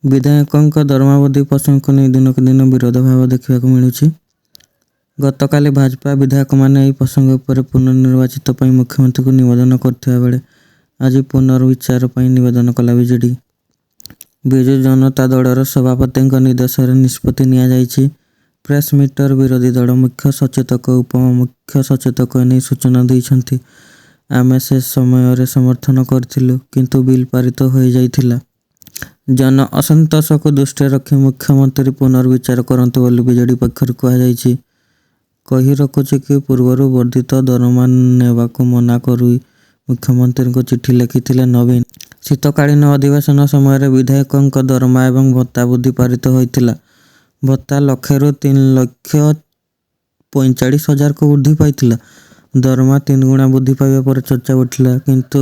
ବିଧାୟକଙ୍କ ଦରମା ବୃଦ୍ଧି ପ୍ରସଙ୍ଗକୁ ନେଇ ଦିନକୁ ଦିନ ବିରୋଧ ଭାବ ଦେଖିବାକୁ ମିଳୁଛି। ଗତକାଲି ଭାଜପା ବିଧାୟକମାନେ ଏହି ପ୍ରସଙ୍ଗ ଉପରେ ପୁନର୍ନିର୍ବାଚିତ ପାଇଁ ମୁଖ୍ୟମନ୍ତ୍ରୀଙ୍କୁ ନିବେଦନ କରିଥିବା ବେଳେ ଆଜି ପୁନର୍ବିଚାର ପାଇଁ ନିବେଦନ କଲା ବିଜେଡି। ବିଜୁ ଜନତା ଦଳର ସଭାପତିଙ୍କ ନିର୍ଦ୍ଦେଶରେ ନିଷ୍ପତ୍ତି ନିଆଯାଇଛି। ପ୍ରେସମିଟରେ ବିରୋଧୀ ଦଳ ମୁଖ୍ୟ ସଚେତକ, ଉପମୁଖ୍ୟ ସଚେତକ ଏନେଇ ସୂଚନା ଦେଇଛନ୍ତି। ଆମେ ସେ ସମୟରେ ସମର୍ଥନ କରିଥିଲୁ, କିନ୍ତୁ ବିଲ୍ ପାରିତ ହୋଇଯାଇଥିଲା। ଜନ ଅସନ୍ତୋଷକୁ ଦୃଷ୍ଟିରେ ରଖି ମୁଖ୍ୟମନ୍ତ୍ରୀ ପୁନର୍ବିଚାର କରନ୍ତୁ ବୋଲି ବିଜେଡି ପକ୍ଷରୁ କୁହାଯାଇଛି। କହିରଖୁଛୁ କି, ପୂର୍ବରୁ ବର୍ଦ୍ଧିତ ଦରମା ନେବାକୁ ମନା କରି ମୁଖ୍ୟମନ୍ତ୍ରୀଙ୍କୁ ଚିଠି ଲେଖିଥିଲେ ନବୀନ। ଶୀତକାଳୀନ ଅଧିବେଶନ ସମୟରେ ବିଧାୟକଙ୍କ ଦରମା ଏବଂ ଭତ୍ତା ବୃଦ୍ଧି ପାରିତ ହୋଇଥିଲା। ଭତ୍ତା ଲକ୍ଷେରୁ 3,45,000କୁ ବୃଦ୍ଧି ପାଇଥିଲା। ଦରମା ତିନିଗୁଣା ବୃଦ୍ଧି ପାଇବା ପରେ ଚର୍ଚ୍ଚା ବଢ଼ିଥିଲା। କିନ୍ତୁ